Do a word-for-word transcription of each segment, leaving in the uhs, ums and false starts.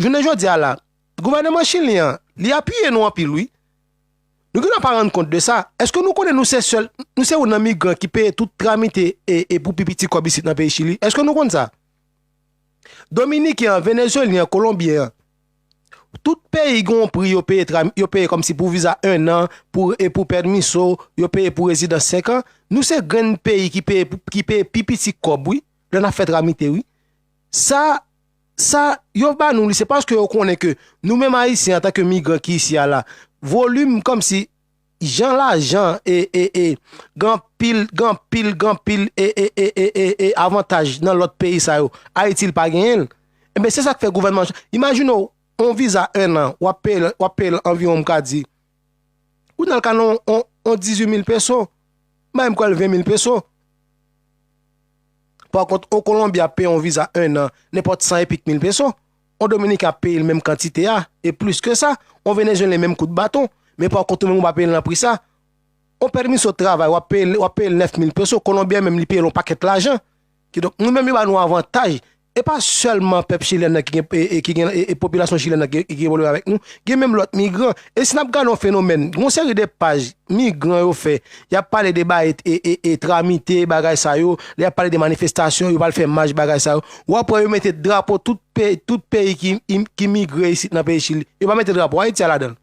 jounen jodi a la, gouvènman chilyen an, li apiye nou anpil, wi. Nou gen dwa pa rann kont de sa. Èske nou konnen nou se sèl, nou se youn nan migran ki peye tout tramite e, e pou pi piti kòb isit nan peyi Chili? Èske nou konn sa? Dominiken an, Venezuelyen an, Kolonbyen an, tout peyi gen yon pri yo peye, tra- yo peye kòmsi pou viza en an, pou, e pou pèmiso, yo peye pou rezidans senk an. Nou se grenn peyi ki peye, pou- ki peye pi piti kòb, wi, lè n ap fè tramite, wi. Sa, sa, yo ba nou li, se paske yo konnen ke nou menm Ayisyen, antanke migran ki isi a la, volim kòmsi jan lajan e, e, e, gen anpil, gen anpil, gen anpil e, e, e, e, e, e avantaj nan lòt peyi sa yo. Ayiti, li pa genyen l. Enben, se sa k fè gouvènman, imajine w, yon viza en an, w ap peye l, w ap peye l anviwon, m ka di, ou nan l ka nan yon, yon, yon dizuit mil peso, m pa menm kwè l ven mil peso. Pa kont, yon Kolonbyen ap peye yon viza en an, nenpòt san e pik mil peso. Yon Dominiken ap peye l menm kantite a, e plis ke sa. Yon Venezuelyen menm kout baton. Men pa kont, ou menm ou pa peye l nan pri sa. Yon pèmiso travay, w ap peye l, w ap peye l nèf mil peso. Kolonbyen menm, li peye l yon pakèt lajan. Kidonk, nou menm, yo ba nou avantaj. E pa sèlman pèp chilyen nan ki gen, e, e, ki gen, e, e popilasyon chilyen nan ki, ki gen pwoblèm avèk nou. Gen menm lòt migran. E si n ap gade yon fenomèn, gen yon seri de paj migran yo fè, y ap pale de bagay e, e, e tramite, bagay sa yo, lè y ap pale de manifestasyon, yo pral fè mach, bagay sa yo. W ap wè yo mete drapo tout peyi, tout peyi ki, ki migre isit nan peyi Chili. Yo pa mete drapo Ayiti a ladan l.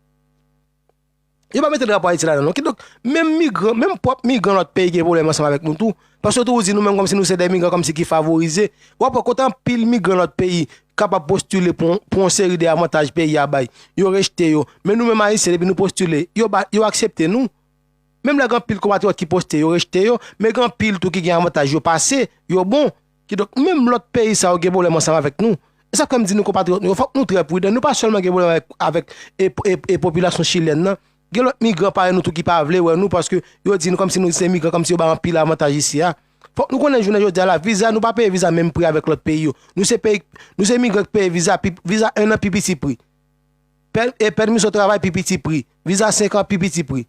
Yo pa mete drapo Ayiti ladan l, non. Kidonk, menm migran, menm pwòp migran lòt peyi gen pwoblèm ansanm avèk nou tou. Paske yo toujou di nou menm kòmsi nou se de migran kòmsi ki favorize. W ap wè kote anpil migran lòt peyi kapab postile pou, pou yon seri de avantaj peyi a bay. Yo rejte yo. Men nou menm Ayisyen, depi nou postile, yo ba, yo aksepte nou. Menm lè gen anpil konpatriyòt ki poste, yo rejte yo, men gen anpil tou ki gen avantaj, yo pase, yo bon. Kidonk, menm lòt peyi sa yo gen pwoblèm ansanm avèk nou. E sa k fè m di nou konpatriyòt nou yo, fòk nou trè pridan. Nou pa sèlman gen pwoblèm avèk, avèk e, e, e popilasyon chilèn nan. Gen lòt migran parèy nou tou ki pa vle wè nou paske yo di nou kòmsi nou se migran, kòmsi yo bay anpil avantaj isi a. Fòk nou konnen jounen jodi a la, viza, nou pa peye viza menm pri avèk lòt peyi yo. Nou se peyi, nou se migran ki peye viza, pi, viza en an pi piti pri. Pè, e pèmiso travay pi piti pri. Viza senk an pi piti pri.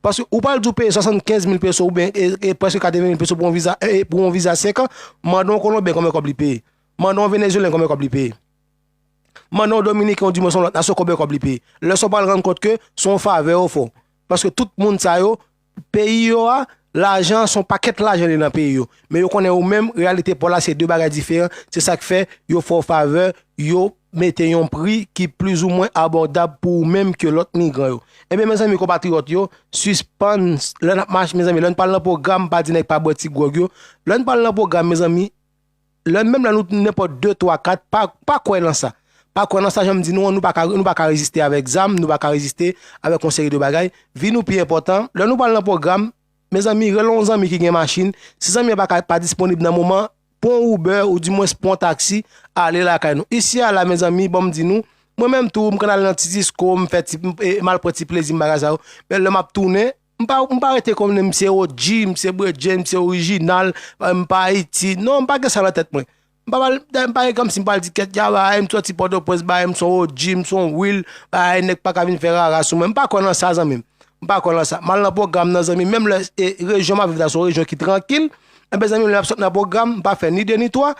Paske ou pral di w peye swasannkenz mil peso oubyen e, e prèske katreven mil peso pou yon viza, e, e pou yon viza senk an, mande yon Kolonbyen konbyen kòb li peye. Mande yon Venezuelyen konbyen kòb li peye. Mande yon Dominiken, ou di mwen se yon lòt nasyon, konbyen kòb li peye. Lè sa w pral rann kont ke se yon favè yo fè w. Paske tout moun sa yo, peyi yo a, lajan, se yon pakèt lajan li nan peyi yo. Men yo konnen ou menm, reyalite pa w la, se de bagay diferan. Se sa k fè yo fè w favè, yo mete yon pri ki plizoumwen abòdab pou ou menm ke lòt migran yo. Ebyen, mezanmi, konpatriyòt yo, sispann, lè n ap mache, mezanmi, lè n pral nan pwogram, pa di nèg pa bwè ti gwòg yo. Lè n pral nan pwogram, mezanmi, lè, menm lè nou nenpòt de, twa, kat, pa, pa kwè nan sa. Pa kwè nan sa, jan m di nou an, nou pa ka, nou pa ka reziste avèk zam, nou pa ka reziste avèk yon seri de bagay. Vi nou pi enpòtan. Lè nou pral nan pwogram, mezanmi, rele yon zanmi ki gen machin. Si zanmi an pa ka, pa disponib nan moman, pran yon Uber, ou dimwens pran yon taksi, ale lakay nou. Isi a la, mezanmi, ban m di nou, mwen menm tou, m konn al nan ti disko, m fè ti, m, e, m al pran ti plezi m, bagay sa yo. Men lè m ap tounen, m pa, m pa rete konnen m se O G, m se bredjenn, m se orijinal, m pa Ayiti. Non, m pa gen sa nan tèt mwen. M pa pral, m pa gen kòmsi m pral di kèt ya, bagay, m sòti Pòtoprens, bagay, m se yon O G, m se yon Will, bagay, nèg pa ka vin fè rara sou mwen. M pa kwè nan sa, zanmi m. M pa kwè nan sa. M al nan pwogram nan, zanmi m. Menm lè, e, rejyon m ap viv la, se yon rejyon ki trankil. Enben, zanmi m, lè m ap sot nan pwogram, m pa fè ni de ni twa.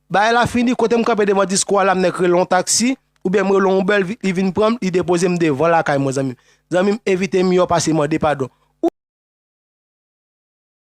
Bagay la fini, kote m kanpe devan disko a la, m nèk rele yon taksi, oubyen m rele yon Uber, li vin pran m, li depoze m devan lakay mwen, zanmi m. Zanmi m, evite m miyò pase mande padon.